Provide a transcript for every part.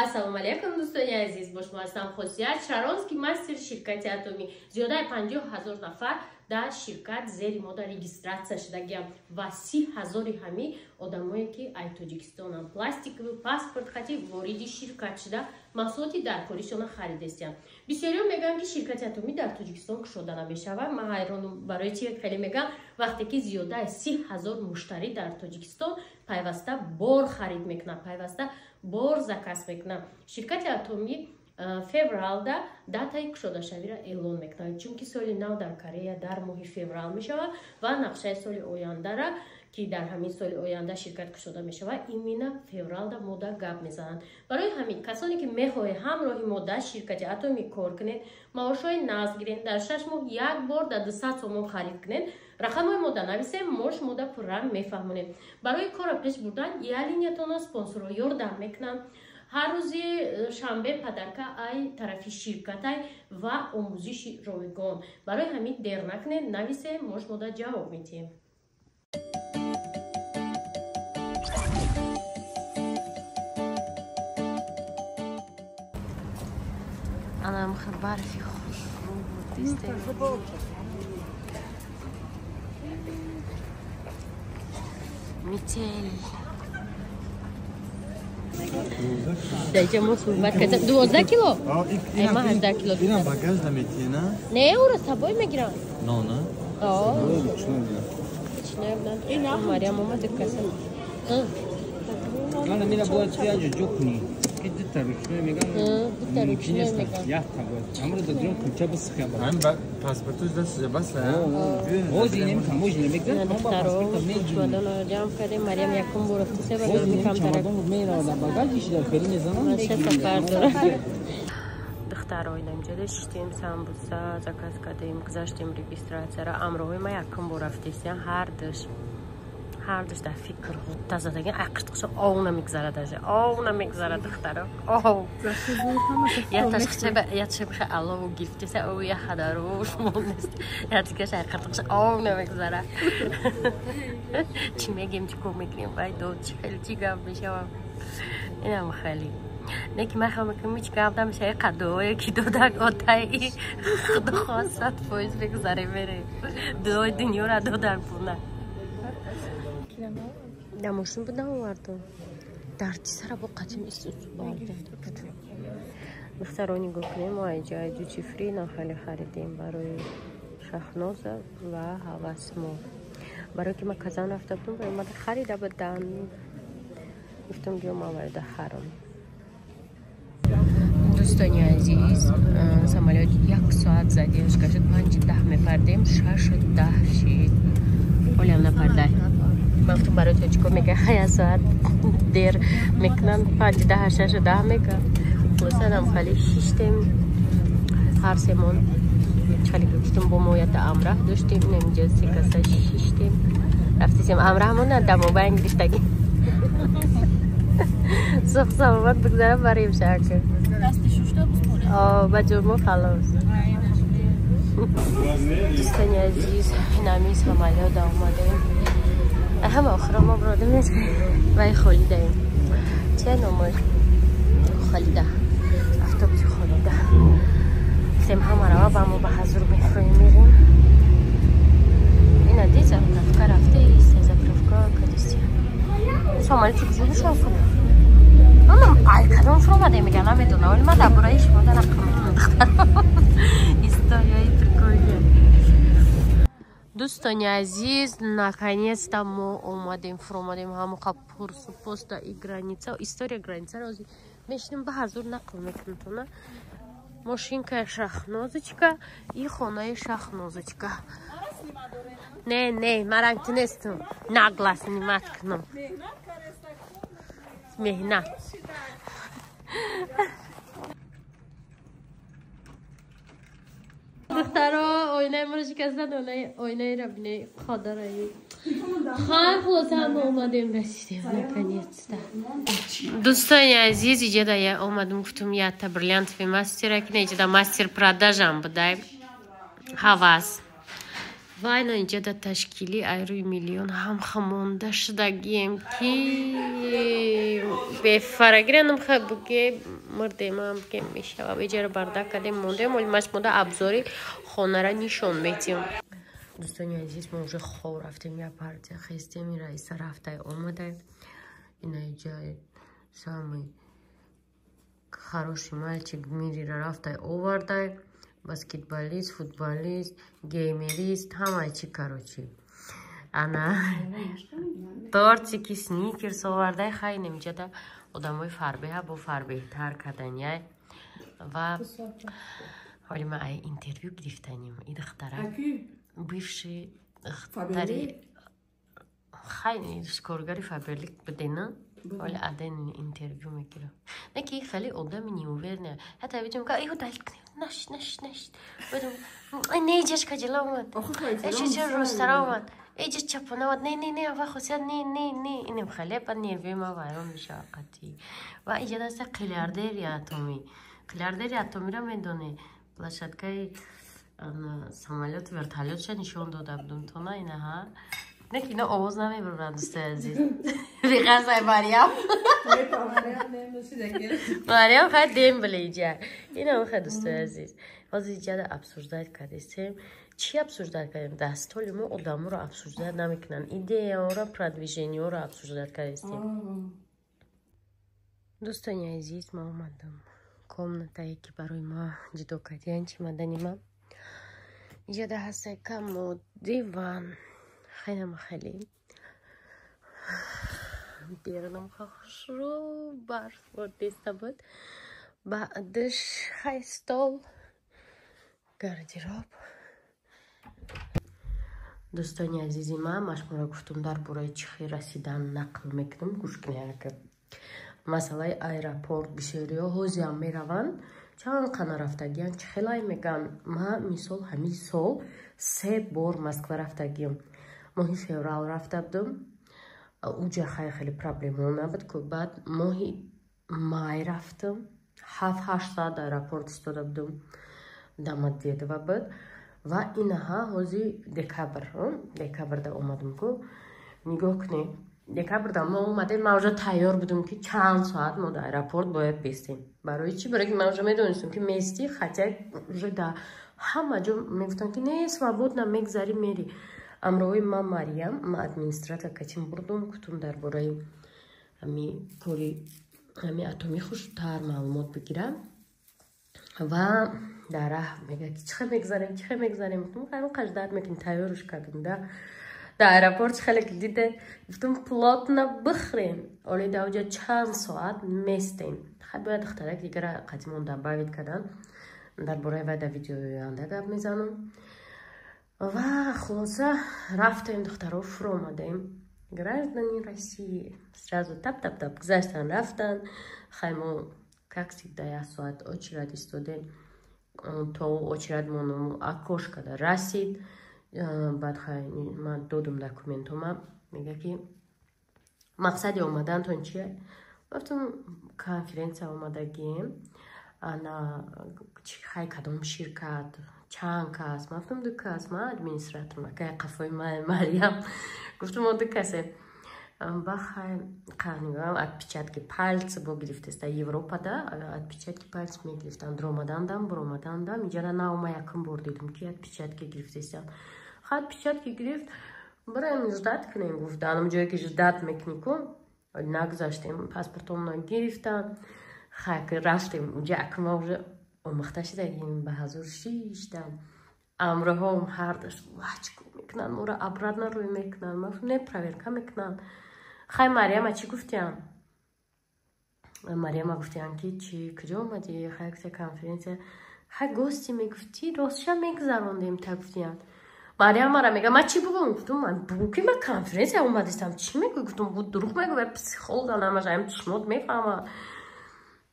Ассалому алайкум, дӯстони азиз, бо шумо ҳастам Хосият Шаронский, мастери ширкати Атомӣ. Зиёдаи 50 000 нафар дар ширкат зери мода регистрация шудагиам ва 30 000-и ҳами одамое, ки ай Тоҷикистонам, пластиковый паспорт хати вориди ширкат шуда, маҳсулоти даркоришона харидестиям. Бисёриҳо мегӯянд, ки ширкати Атомӣ дар Тоҷикистон кушода намешавад. Ман ҳайронам, барои чи хеле мегӯям, вақте ки зиёдаи 30 000 муштарӣ дар Тоҷикистон пайваста бор харид мекунад, пайваста бор заказ мекунад. Ширкати Атомӣ февралда датаи кушодашавиро эълон мекунад, чунки соли нав дар Корея дар моҳи феврал мешавад ва нақшаи соли ояндара, ки дар ҳамин соли оянда ширкат кушода мешавад, именно февралда мода гап мезананд. Барои ҳамин, касоне ки мехоҳед ҳамроҳи мо дар ширкати Атомӣ кор кунед, маошҳои нағз гиред, дар 6 моҳ як бор дар 200 сомон харид кунед, рақамҳои мода нависем, мо шумода пурра мефаҳмонем. Барои корро пеш бурдан я линиятона спонсорҳо ёрдам мекунанд. Ҳар рӯзи шанбе подарка ай тарафи ширкатай ва омӯзиши ройгон. Барои ҳамин дер накунед, нависем, мо шумода ҷавоб медиҳем. Анам барфи хушрӯ. Метель. Даҷа мо суҳбат кардем. 12 кило? Ай, ма 18 кило. Инам багаж наметиҳе, на? Не, ӯро с собой мегирам. Но, на? Мариям омада каса. Мана мира бояд яҷо ҷо кунӣ, ки дута ручной мегам. Дута ручной мегам. Якта бояд амро да дрон куча бисхя. Ҳам паспортуш дастша баса. Ози немикам, ози немегзан. Чемодонро ҷамъ кардем. Мариям якум бор рафтисе, ба камтарак. Чемодон багажиш дар фери мезанам. Сафар дора. Духтаро, инамҷода шиштем, самбуса заказ кардем, гузаштем регистрацияро. Амроҳои ма якум бор рафтесиям, ҳардуш дар фикр тазадаги ақиштқишо ов намегзарад, даже ов намегзарад. Духтаро, ов яташбиха алову гифтеса, ов яхадаруш монест, ятикаш ақиртқиш ов намегзарад. Чӣ мегем, чӣ кор мекунем? Вай дод, чӣ хеле, чӣ гап мешавам? Инам хеле не ки ман хел мекунам, ҳеҷ гап намеша. Қадое ки додак отаи худо хост, 100% бигзаре, мере дуои дунёра додак буна. Дар мошин буда овардум, дарди сара бо қатим. Духтаро, нигоҳ кунем, мо айҷа duty free нахеле харидем барои Шахноза ва Ҳавасмо, барое ки ма Казан рафта будам, барои мада харида будан. Гуфтам, биё, ма варда харам. Дӯстони азиз, самолёт як соат задержка шуд. 5:10 мепардем, 6:10 шид. Олям напардай. Ман гуфтам, барои тоҷико мега як соат дер мекунанд, 5:10, 6:10 мега. Хулосанам хали шиштем ҳар семон. Хали гуфтам, бо мо ята амраҳ доштем, намиҷа се каса шиштем, рафтисем. Амраҳмон дамобайн гирифтагӣ. Сух саломат бигзарам, барем шакр ба ҷурму халос. Дӯстони азиз, инами самолёт омадем. Ҳама охиро мо биродем вай холидаем. Чия номош? Холида, автобуси Холида. Сем ҳама рава ба мо ба ҳазур мефроем, мерем. Ина ди заправка рафте, заправка кадистия. Самолёти куҷо бошам кунам? Манам ай кадом фуромаде мега, намедонам, вале ман дар бораи шумо да нақл мекунам, духтаро, историяи прикольная. Дӯстони азиз, наконец-то мо омадем, фуромадем. Ҳамоқа пурсу поста и граница, история границаро мешинем, ба ҳазур нақл мекунам тона. Мошинкаи Шахнозочка и хонаи Шахнозочка. Не, не, марам ки нестум нагла снимать кунам. Меҳнат. Духтаро, оинаи моро шикастан, оинаи рабинаи қодараи хай. Хулоса, ҳама омадем, расидем наконец-то. Дӯстони азиз, иҷода я омадем, гуфтум, ята бриллиантовый мастера ки иҷода мастер продажам будай. Ҳавас Ва ина инҷа дар ташкили айрӯи миллион ҳам хамонда шудагием, ки бефарагиранам ха буге мурдемам, буге мешава. Беҷара бардак кардем, мондем. Оли маш монда абзори хонара нишон метиҳам. Дӯстони азиз, мо уже хоб рафтем, я партия хестем, раиса рафтай омадай. Ина иҷа самый хороший мальчик мирира рафтай овардай, баскетболист, футболист, геймерист, ҳамаи чи, короче. Ана тортики, сникерс овардай. Хай, немиҷада одамои фарбеҳа бо фарбеҳтар кардани. Ва ҳоли ма ай интервю гирифтаним и духтара, бывший духтари, хай, коргари Фаберлик будена. Оли аден интервю мегирам. Не ки хеле одами неуверенная. Ҳатто видим ка иҳо дал наш наш наш. Не, иҷаш каҷала омад. Эча ростара омад. Эҷа чапона омад. Не, не, не, ава хусият, не, не, не. Инем хеле па нерви ма вайрон мешава қатъи. Ва иҷа даста қилярдери атомӣ. Қилярдери атомиро медонӣ. Площадкаи самолёт, вертолётша нишон дода будум тона инаҳа. Не ки ино овоз намебуранд, дӯстои азиз. Биқасай Мариям. Мариям хай дембеле иҷа. Инам хай, дӯстои азиз. Ҳозир иҷада обсуждать кардесем. Чӣ обсуждать кардем? Дар столи мо одаморо обсуждать намекунанд. Идеяро, продвижениеро обсуждать кардестем. Дӯстони азиз, ма омадам комнатае, ки барои ма ҷудо кардиян, чемодани ма. Иҷада ҳастай комод, диван, хелам хеле берунам хушрӯ барф бордиста буд. Баъдаш хай стол, гардероб. Дӯстони азизи ман, ма шуморо гуфтум, дар бораи чӣ хел расидан нақл мекунам, гӯш кунед. Масъалаи аэропорт бисёриҳо ҳозиам мераванд, чанд қана рафтагиян, чӣ хелай мегӯянд. Ман мисол ҳамин сол се бор Москва рафтагиям. Моҳи феврал рафта будам, уҷа хай хеле проблемао набуд ку. Баъд моҳи май рафтам, 7-8 соат аэропорт истода будам, Домодедово буд. Ва инаҳа ҳози декабр, декабрда омадам ку. Нигоҳ кунед, декабрда мо омадем, ман уже тайёр будам, ки чанд соат мо дар аэропорт бояд бестем. Барои чӣ? Барои ки ман уже медонистам, ки местӣ, хотя уже дар ҳама ҷо мегуфтанд, ки не, свободно мегзарӣ, мери. Амроҳои ман Мариям, ман администратор катим бурдум, гуфтум, дар бораи ҳами кори ҳами атомӣ хуштар маълумот бигирам. Ва дар раҳ мега, ки чӣ хел мегзарем, чӣ хел мегзарем. Гуфтум, хайр, қаждат мекунем, тайёруш кардем. Да дар аэропорт чӣ хеле ки диде, гуфтум, плотно бихӯрем, оли дар оҷа чанд соат местем. Хай, бояд духтарак дигара қадимон добавить кардан, дар бораи вай дар видеои оянда гап мезанам. Ва хулоса, рафтем, духтаро, фуромадем, граждане России сразу тап тап тап гузаштан, рафтан. Хай, мо, как всегда, як соат очередь истодем, то очередмон окошкада расид. Баъд хай ман додум документома. Мега, ки мақсади омадантон чия? Гуфтум, конференсия омадагием. Ана хай, кадом ширкат, чанд кас? Ман гуфтум, ду кас, ман администратор, акай қафои Мариям. Гуфтум, мо ду касе. Ба хай нигоҳам, отпечатки пальцы бо гирифтеста. Европада отпечатки пальцы мегирифтанд ромадандам, буромадандам. Иҷара наома, якум бор дидум, ки отпечатки гирифтестам. Хай, отпечатки гирифт, бираем, ждать кунем, гуфт. Анам ҷое ки ждать мекунӣ ку, нагузаштем, паспортомона гирифтам. Хай, рафтем уҷа, акма уже омӯхта шидагим, ба ҳазур шиштам. Амроҳом ҳардаш вачку мекунанд, моро обратно рӯй мекунанд. Ман не, проверка мекунанд. Хай, Мариама чӣ гуфтиям? Мариама гуфтиям, ки чи, куҷо омадӣ? Хай, гуфтия, конференсия. Хай, гости мегуфтӣ, ростша мегузарондем та, гуфтиям. Мариам мара мега, ман чӣ бугум? Гуфтум, ман бугу, ки ман конференсия омадистам. Чӣ мегӯй? Гуфтум, бу дурӯғ мегӯ, психолог намаш, ам чишмот мефаҳма.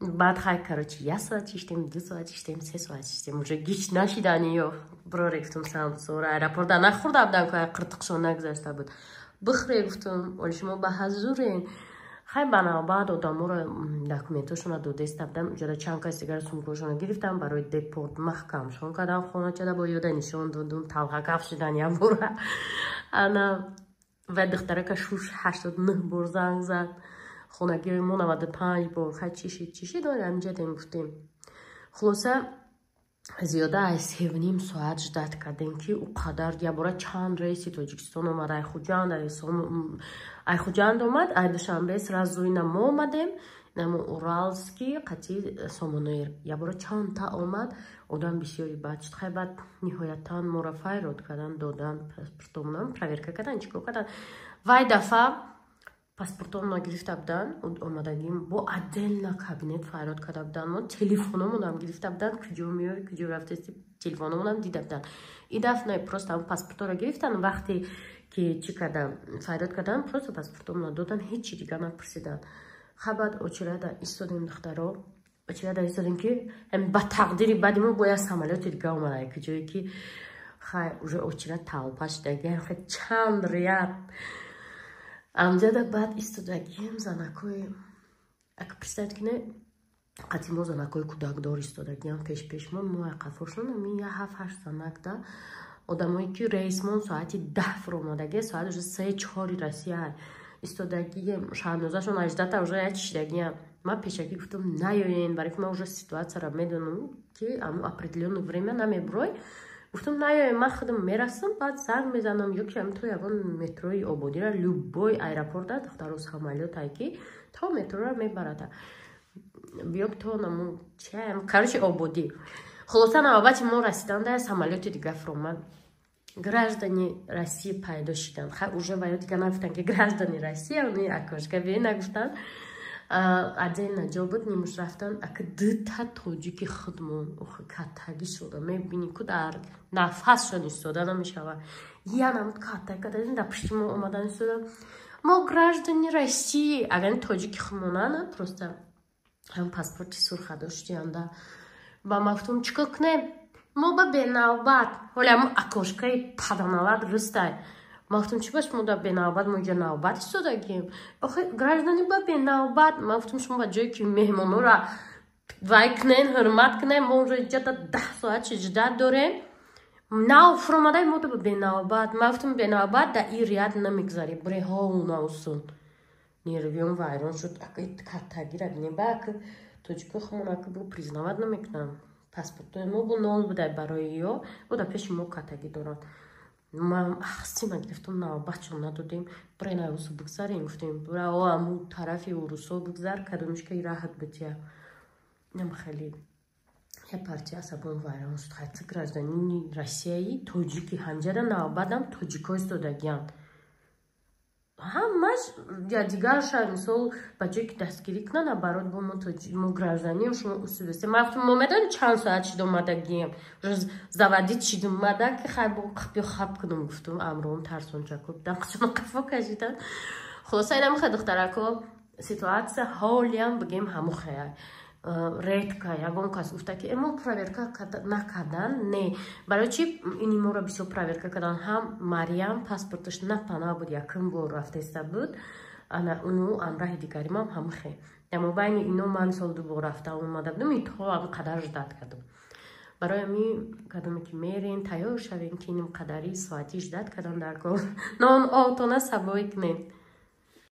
Баъд хай, короче, як соат шиштем, 2 соат шиштем, 3 соат шиштем, уже гич нашидани ё броре. Гуфтум, самсора аэропорта нахӯрда будам, ки қиртиқшон нагузашта буд, бихӯре. Гуфтум, оли шумо ба ҳазурен. Хай, ба навбат одаморо документошона додеста будам. Уҷада чанд кас дигар сумкошона гирифтам, барои депорт маҳкамшон кардам. Хоначада бо ёда нишон додум, талхакаф шудан якбора. Ана ва духтарака шуш 89 бор занг зад, хонагиҳои мо 95 бор. Хай, чӣ шид, чӣ шид, амҷадем гуфтем. Хулоса, зиёда аз 3,5 соат ждать кардем, ки ӯ қадар ябора чанд рейси Тоҷикистон омад. Айхуҷанд, Айхуҷанд омад, ай Душанбе сразу ина мо омадем, намо Уралский қати Сомоноэр ябора чандта омад, одам бисёри бад шуд. Хай, баъд ниҳоятан моро файрод кардан, додан паспортомонам, проверка кардан, чӣ кор кардан. Вай дафъа паспортомона гирифта будан, омадагим бо отдельно кабинет файрод карда будан. Мо телефономонам гирифта будан, куҷо меои, куҷо рафтести, телефономонам дида будан. И дафъ не, просто ҳам паспорторо гирифтан. Вақте ки чӣ кардан, файрод кардан, просто паспортомона додан, ҳечи дига напурсидан. Ха, баъд очереда истодем, духтаро, очереда истодем, ки ба тақдири баъди мо бояд самолёти дига омада, куҷое ки хай уже очереда толпа шуда, чанд ряд амҷада. Баъд истодагием, занакои, ака, представить кине, қати мо занакои кӯдакдор истодагиам пешпешмон, мо қафошон ами я ҳафт ҳашт занак да одамое ки рейсмон соати 10 фуромадагия, соат уже 3-4 Россия. Истодагием, шаҳнозашон 18-та уже я чишидагиям. Ман пешакӣ гуфтам, наёен, барои ки ман уже ситуацияро медонам, ки аму определённое время намебурой. Гуфтам, наёем, ман худам мерасам, баъд занг мезанам, ё ки то ягон метрои Ободира, любой аэропорта, духтаро, самолётае ки то метрора мебарада, биё то наму чаям, короче, Ободӣ. Хулоса, навбати мо расиданда самолёти дига фуромад, граждане России пайдо шиданд. Хай, уже ваё дига нагуфтанд, ки граждане Россия, ни окошко бе нагуфтанд, отдельно ҷо буд, нимуш рафтан. Ака, дута тоҷики худмон каттагӣ шуда, мебинӣ ку, дар нафасшон истода намешава. Янам каттага дар пишти мо омадан истода, мо граждане России. Агар тоҷики худмонана, просто ҳам паспорти сурха доштианда. Ба ма гуфтам, чӣ кор кунем, мо ба бенавбат, ҳоли ҳамо окошкаи паданават рустай. Ма гуфтам, чӣ ба шумо да бенавбат, мо инҷа навбат истодагим. Охи, граждане ба бенавбат. Ма гуфтам, шумо ба ҷое ки меҳмонора вай кунен, ҳурмат кунен, мо уже ҷата 10 соат чи ждать дорем, нав фуромадаи мо ба бенавбат. Ма гуфтам, бенавбат да ин ряд намегзарӣ, бреҳо наусун. Нервиём вайрон шуд, каттагира бинем. Ба ака, тоҷико хумон ака бу признавать намекунам, паспортои мо бу нол будай барои ё бу да пеши мо каттагӣ доранд. Ман ахсима гирифтам, навбатшон надодем, брена русу бигзарем, гуфтем, бра о аму тарафи урусо бигзар, кадомишка раҳат битя. Нам хеле я партия асабон вайрон шуд. Хайти гражданини Россияи, тоҷики ҳамҷада навбатам тоҷико истодагиянд, ҳамаш я дигарша. Мисол, ба ҷое ки дастгирӣ кунанд, наоборот, бо мо гражданем, шумо усудесте. Ма гуфтам, мо медонем чанд соат шид омадагием, заводить шид омада, ки хай бо биё хаб кунам, гуфтум. Амроам тарсончако дақчона қафо кашидан. Хулоса, инам хай, духтарако, ситуация ҳолиам бигем ҳамухая. Редко ягон кас гуфта, ки мо проверка накардан. Не, барои чи ини моро бисёр проверка кардан. Ҳам Мариям паспорташ напана буд, якум бор рафтаиста буд, ана уну амраҳи дигаримам ҳамухе. Дар мобайни ино ман мисол ду бор рафта омада будам, и то ам қадар ждать кардам. Барои ами кадоме ки мерен, тайёр шавем, ки иним қадари соати ждать кардан дар кор, нон отона сабоӣ кунем.